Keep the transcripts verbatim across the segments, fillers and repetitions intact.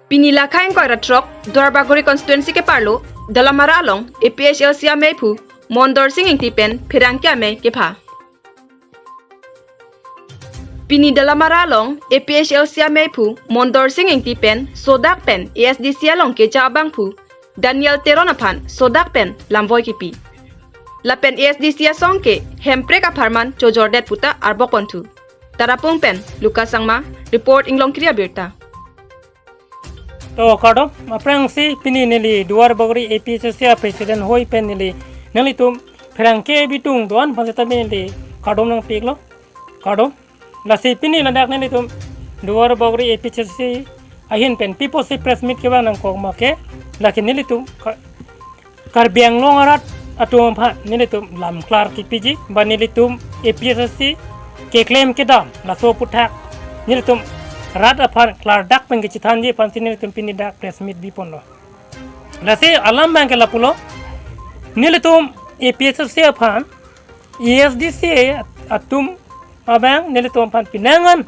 Pini Lakha ingkoi ra throk Duarbagori constituency keparlo Dalamara along A P H L C ameiphu Mondor Sing Ingti pen pherangke amei kepha. Pini Dalamara along A P H L C ameiphu Mondor Sing Ingti pen sodak pen A S D C along keja abangphu Daniel Teron aphan sodak pen lamvoi kipi. Lapen A S D C asong ke Hemprek apharman chojordet puta arbok ponthu. Tarapung pen Lucas Sangma, report Inglongkiri Abirta. To kardom, aphrangsi pini neli Duarbagori A P H L C a president hoi pen neli nanglitum pherangke bitung do-an aphan seta neli kardom nangpiklo. Kardom. Lasi pini ladak nelitum Duarbagori A P H L C ahin pen pi apotsi press meet kevang nangkok ma ke, lake nelitum ka-, Karbi Anglong arat atum aphan nelitum lam klar kipiji, ba nelitum A P H L C keklem kedam laso aputhak nelitum rat aphan klardak pen kechethanji aphansi nelitum pini dak press meet biponlo. Lasi alam abang ke lapulo, nelitum A P H L C aphan A S D C atum abang nelitum aphan pinangan,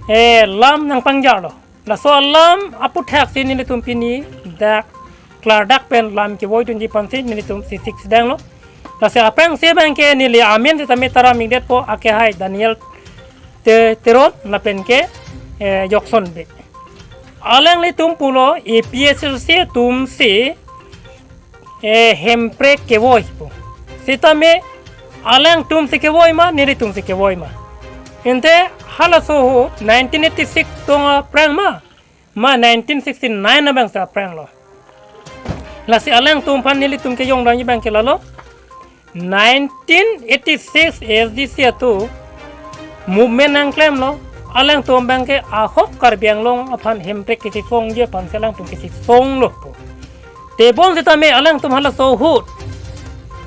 eh, lam nangpangjarlo. Laso alam aputhaksi nelitum pini dak klardak pen lam kevoidunji aphansi nelitum sisik sidanglo. Lasi aphrangsi abang ke neli amen sitame taram ingdetpo, ake hai Daniel Te-, Teron lapen ke, eh, Jokson Bey. Alanglitum pulo A P H L C atumsi, eh, Hemprek kevoi pu. Sitame alangtumsi kevoi ma, nelitumsi kevoi ma? Ante halaso ahut nineteen eighty-six tong aphrang ma, ma nineteen sixty-nine abangsi aphranglo. Lasi alangtum aphan nelitum kejongdamji abang ke lalo. Nineteen eighty-six A S D C atum movement nangklemlo, alangtum abang ke ahok Karbi Anglong aphan Hemprek kechesongji aphansi alangtum kechesonglo pu. Tebon sitame alangtum halaso ahut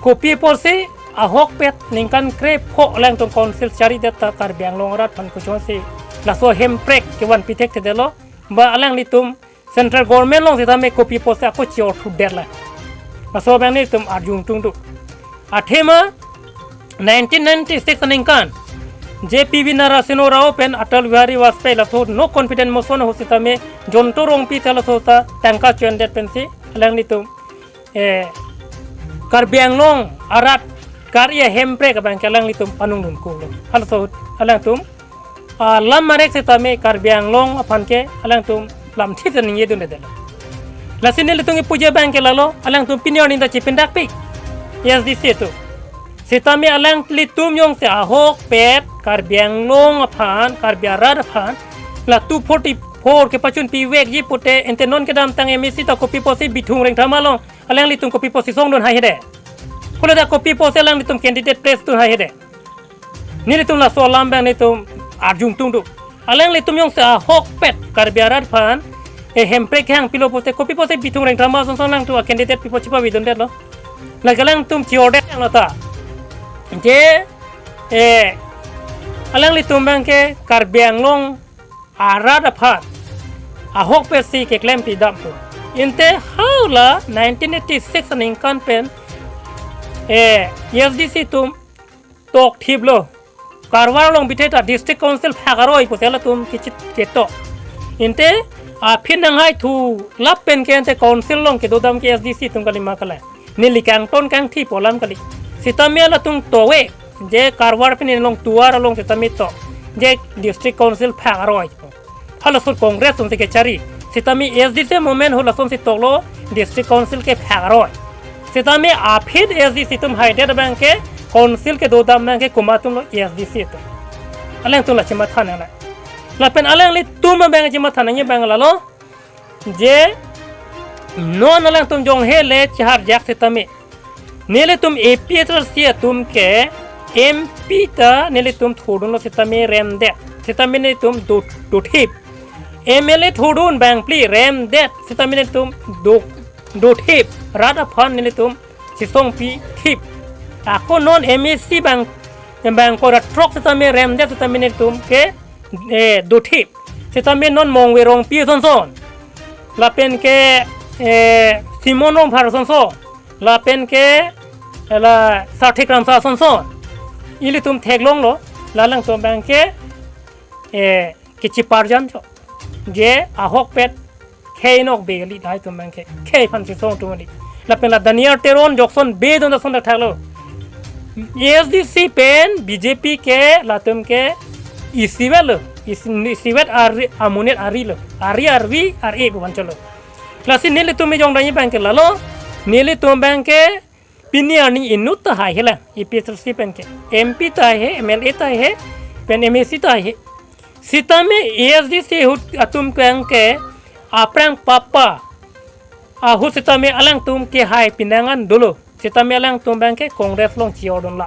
kopi apotsi ahokpet ningkan krepho alangtum council charidet ta Karbi Anglong arat aphan kochonsi laso Hemprek kevan pithekthe detlo, ba alanglitum central government along sitame kopi apotsi ako chi-orthudet la? Laso abang nelitum arjungtungduk. Athema nineteen ninety-six aningkan J P V Narasimha Rao pen Atal Bihari Vajpayee laso no confidence motion ahut sitame Jayanta Rongpi ta laso ta tangka chuendet pensi alanglitum, eh, Karbi Anglong arat kar-i a-Hemprek abang ke alanglitum panungdun koklo. Halaso ahut alangtum, ah, lam marek sitame Karbi Anglong aphan ke alangtum lamthip ta ningjedundedet. Lasi nelitum kipuji abang ke lalo, alangtum pini arni ta chepindakpik A S D C atum. Sitame alanglitum jongsi ahokpet Karbi Anglong aphan, Karbi arat aphan la two forty-four kepachunpivekji pute, ante non kedamtang M A C ta kopi apotsi Bithung Rengthama along alanglitum kopi apotsi songdun haihedet? Kule ta kopi apotsi alanglitum candidate place dun haihedet? Nelitum laso alam abang nelitum arjungtungduk. Alanglitum jongsi ahokpet Karbi arat aphan, eh, Hemprek kehang pilo pute, kopi apotsi Bithung Rengthama asonson alangtum a-candidate pi apot chepavedundetlo? Lake alangtum chi-ordet lo ta. Je, eh, alanglitum abang ke Karbi Anglong arat aphan ahokpetsi keklem pidam pu. Ante hala nineteen eighty-six aningkan pen, eh, A S D C atum tokthiplo. Karwar along bithe ta District Council phak aroi pu halatum kechit ketok. Ante aphi nanghai thu lapen ke ante council along kedodam ke A S D C atum kali ma kala? Neli kangton kangthi pu alam kali. Sitame halatum tove, je Karwar pini along tovar along sitame to, je District Council phak aroi. Halaso Congress atumsi kechari. Sitame A S D C movement ahut lasonsi toklo, District Council ke phak aroi. Sitame aphi A S D C atum haidet abang ke council kedodam abang ke komat atumlo? A S D C atum. Alangtum la chematha nangne. Lapen alanglitum abang chematha nangji abang lalo, je non alangtum jonghe le chehar jak sitame nelitum A P H L C atum ke M P ta nelitum thodunlo sitame remdet, sitame nelitum do, dothip. M L A thodun bangphli remdet, sitame nelitum do, dothip. Rat aphan nelitum chesongpi thip. Ako non M A C abang, abang ingkoi ra throk sitame remdet, sitame nelitum ke, eh, dothip. Sitame non Mongve Rongpi asonson, lapen ke, eh, Simon Rongphar asonson, lapen ke, eh, la Sarthe Kramsa asonson, ilitum theklonglo, la alangtum abang ke, eh, kecheparjan cho. Je ahokpet khei nok be kali, lahai atum abang ke khei aphan chesong atum kali. Lapen la Daniel Teron jokson be dun ason thakthak lo. A S D C pen B J P ke latum ke isivet lo, isi, isivet ari, amonit ari lo, ari arvi ari pu vanchot lo. Lasi nelitum ejong dani abang ke lalo, nelitum abang ke pini arni inut ta haihe lang, A P H L C pen ke M P ta haihe, M L A ta haihe, pen M A C ta haihe. Sitame A S D C ahut atum abang ke aphrang papa ahut sitame alangtum kehai pinangan dolo. Sitame alangtum abang ke Congress along chior dun la.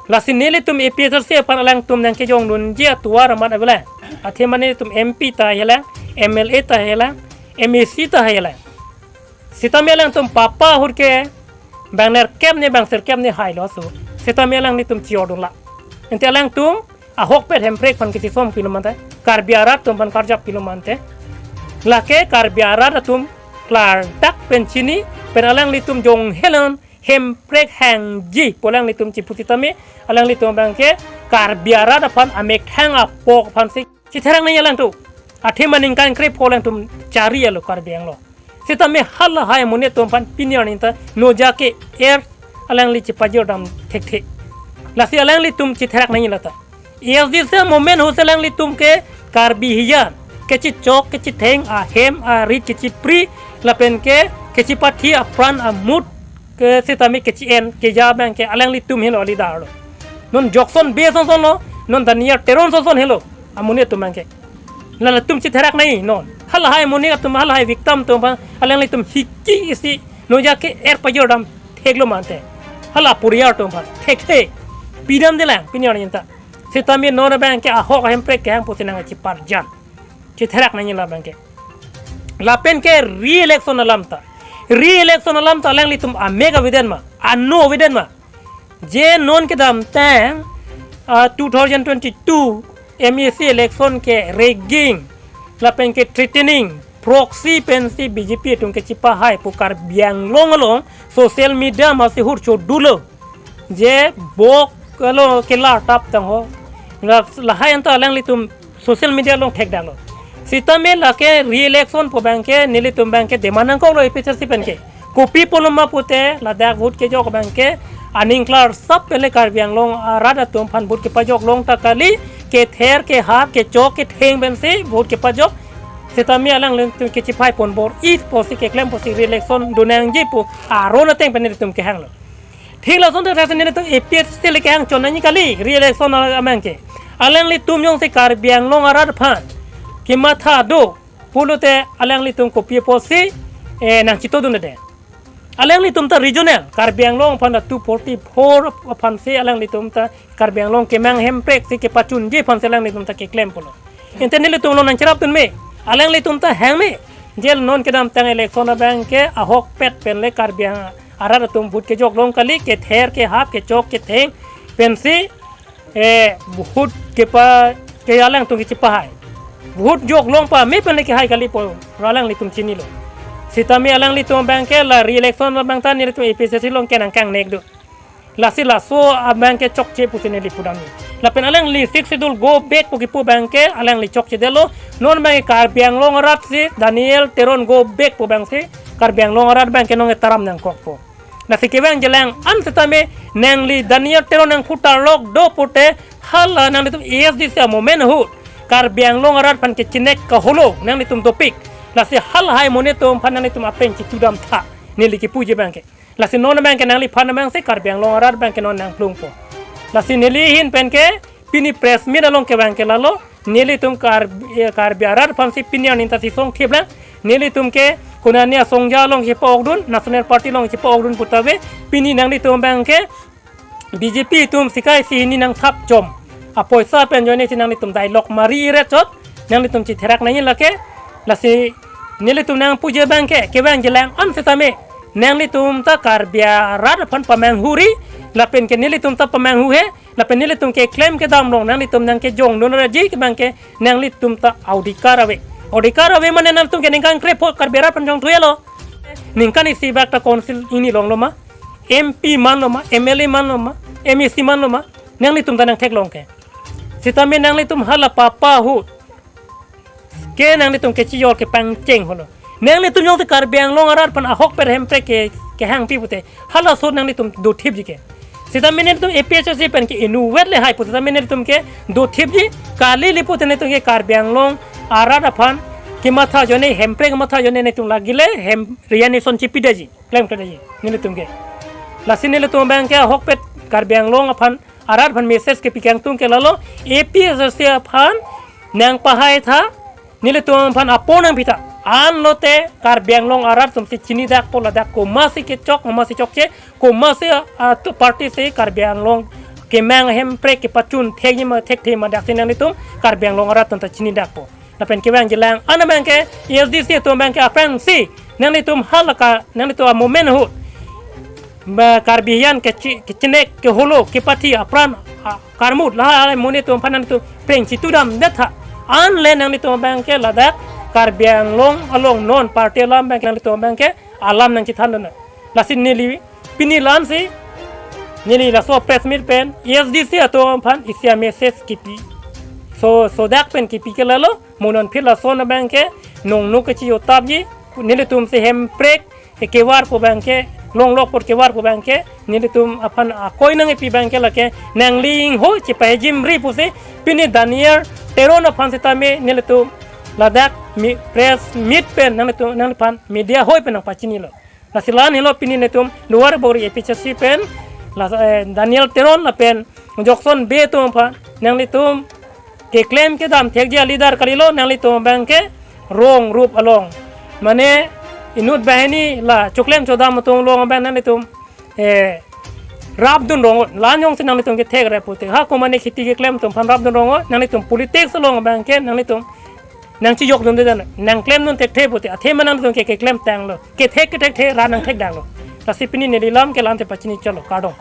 Lasi nelitum A P H L C aphan alangtum nangkejong dunji atovar amat avelang. Athema nelitum M P ta haihe lang, M L A ta haihe lang, M A C ta haihe lang. Sitame alangtum papa ahut ke bang nerkep ne bang sirkep ne hailo aso. Sitame alanglitum chior dun la. Ante alangtum ahokpet Hemprek aphan kachesong pilo mante, Karbi arat atum aphan karjap pilo mante. Lake Karbi arat atum klardak pen chini, pen alanglitum jong helon Hemprek hangji pu alanglitum chipu sitame, alanglitum abang ke Karbi arat aphan amethang apok aphan si chitherak nangji alangtum. Athema ningkan krepho alangtum chari alo Karbi Anglong. Sitame halahai amonit atum aphan pini arni ta noja ke-er alangli chipajir dam thekthe. Lasi alanglitum chitherak nangji lata. A S D C movement ahut si alanglitum ke Karbi hijan, kechechok kechetheng, ahem arit kechipri, lapen ke kechipathi apran amut ke sitame kechi-en keja abang ke alanglitum helo, leader lo. Non jokson be song song lo, non Daniel Teron song song helo, amonit atum abang ke. Lalatum chitherak nangji non. Halahai amonit atum, halahai victim atum aphan alanglitum hiki isi noja ke-er pajir dam theklo mante. Hala puriar atum aphan thekthe. Pidamde lang, pini arni ta. Sitame non abang ke ahok Hemprek kehang pusi nangchiparjan. Chitherak nangji la abang ke. Lapen ke re-election alam ta. Re-election alam ta alanglitum amek avedet ma, ano avedet ma. Je non kedamtang, ah, two thousand twenty-two M A C election ke rigging, lapen ke threatening, proxy pensi B J P atum kechipahai pu Karbi Anglong along social media masi hur chodulo. Je bok alo kelar tap tang ho. La, lahai anta alanglitum social media along thekdaklo. Sitame lake re-election pu abang ke nelitum abang ke demand nangkoklo A P H L C pen ke. Kopi pulo ma pute ladak vote kejok abang ke aning klarsap pen le Karbi Anglong arat atum aphan vote kepajok long ta kali, kether kehap kechok ketheng pensi vote kepajok. Sitame alanglitum kechiphai pon bor-i pusi keklem pusi re-election dun nangji pu aron ateng pen nelitum kehanglo. Thik lason thakthak si nelitum A P H L C le kehang chon nangji kali, re-election abang ke. Alanglitum jongsi Karbi Anglong arat aphan kematha do pulote alanglitum kopi pusi, eh, nangchito dunde. Alanglitum ta regional, Karbi Anglong aphan ta two forty-four aphan si alanglitum ta Karbi Anglong kemang Hemprek si kepachunji aphan si alanglitum ta keklem pulo. Ante nelitum lo nangcherap dun me, alanglitum ta hang me. Je non kedamtang election abang ke ahokpet pen le Karbi Ang-, arat atum vote kejok long kali, kether kehap kechok ketheng pensi, eh, vote kepa, ke alangtum kechipahai. Vote jok long pame pen le kehai kali pu alanglitum chinilo. Sitame alanglitum abang ke la re-election abang ta nelitum A P H L C along ke nangkangnek do. Lasi laso abang ke chokche pusi neli pudam ni. Lapen alangli Sixth Schedule go back pu kipu abang ke alangli chokchedetlo. Non abang ke Karbi Anglong arat si Daniel Teron go back pu abang si Karbi Anglong arat abang ke nonke taram nangkokpo. Lasi kevang jelang an sitame nangli Daniel Teron nangphutarlok do pute hala nanglitum A S D C movement ahut Karbi Anglong arat aphan kechinek kaholo nanglitum dopik. Lasi halahai amonit atum aphan nanglitum apeng chitudam tha, neli kipuji abang ke. Lasi non abang ke nangliphan abang si Karbi Anglong arat abang ke non nangplungpo. Lasi neli ahin pen ke pini press meet along kevang ke lalo, nelitum Kar-, eh, Karbi arat aphan si pini arni ta chesong thip lang, nelitum ke konani asongja along chepa-ok dun, National Party along chepa-ok dun putave, pini nanglitum abang ke B J P atum sikai si hini nangthap chom apoisa pen ajoine si nanglitum dialogue mari ire chot, nanglitum chitherak nangji lake. Lasi nelitum nangpuji abang ke, kevang jelang an sitame nanglitum ta Karbi arat aphan pamanghu ri, lapen ke nelitum ta pamanghu he, lapen nelitum keklem kedam along nanglitum nangkejong dun raji ke abang ke nanglitum ta adhikar ave. Adhikar ave mane nanglitum ke ningkan krepho Karbi arat aphan jong thuelo. Ningkan isi bak ta council hini longlo ma, M P manlo ma, M L A manlo ma, M A C manlo ma, nanglitum ta nangtheklong ke. Sitame nanglitum hala papa ahut ke nanglitum kechijor kepangcheng holo. Nanglitum jongsi Karbi Anglong arat aphan ahokpet hemprek ke, kehang pi pute, halaso nanglitum dothipji ke. Sitame nelitum A P H L C pen ke inutvet le hai pu sitame nelitum ke dothipji, kali li pute nelitum ke Karbi Anglong arat aphan kematha ajoine, hemprek kematha ajoine nelitum lake le hem resignation chipidetji, klemkledet ji nelitum ke. Lasi nelitum abang ke ahokpet Karbi Anglong aphan, arat aphan message kepi kangtung ke lalo, A P H L C aphan nangpahai tha, nelitum aphan apor nangpi tha. Anlote Karbi Anglong arat atumsi chinidakpo ladak komatsi kechok, komatsi chokche, komatsi, ah, tu party si Karbi Anglong kemang hemprek kepachun thekji ma thekthe ma, daksi nanglitum Karbi Anglong arat atum ta chinidakpo. Lapen kevangjilang an abang ke A S D C atum abang ke aphrangsi nanglitum halake, nanglitum a-movement ahut, ma Karbi hiyan kechi-, kechenek, keholo, kepathi apran, a, karmut lahai amonit atum aphan nanglitum preng chitudamdet tha. Anle nanglitum abang ke ladak Karbi Anglong along non party alam abang ke nanglitum abang ke alam nangchethandun. Lasi neli pini la-ansi neli laso press meet pen A S D C atum aphan isi a-message kipi. So, sodak pen kipi ke lalo, mo non phir lason abang ke nongno kechijotapji, nelitumsi hemprek ekevar pu abang ke, longlok apor kevar pu abang ke, nelitum aphan akoi nangkipi abang ke lake nangli ingho chipahejimri pusi pini Daniel Teron aphan sitame nelitum ladak mi-, press meet pen nanglitum, nangliphan media hoi pen nangpachinilo. Lasi la-an helo pini nelitum Lower Bogori A P H L C pen, la, eh, Daniel Teron lapen Jockson Bey atum aphan nanglitum keklem kedam thekji a-leader kalilo, nanglitum abang ke wrong route along. Mane inut banghini la choklem chodam atum along abang nanglitum, eh, rapdun rong-o, la-an jongsi nanglitum kethek rap pute. Ha, komane kheti keklem atum aphan rapdun rong-o, nanglitum politics along abang ke nanglitum nangchijokdunde dan, nangklemdun thekthe pute. Athema nanglitum ke keklemtanglo. Kethek kethekthe ra nangthekdanglo. Lasi pini neli lam ke la-ante pachini chalo, kardom.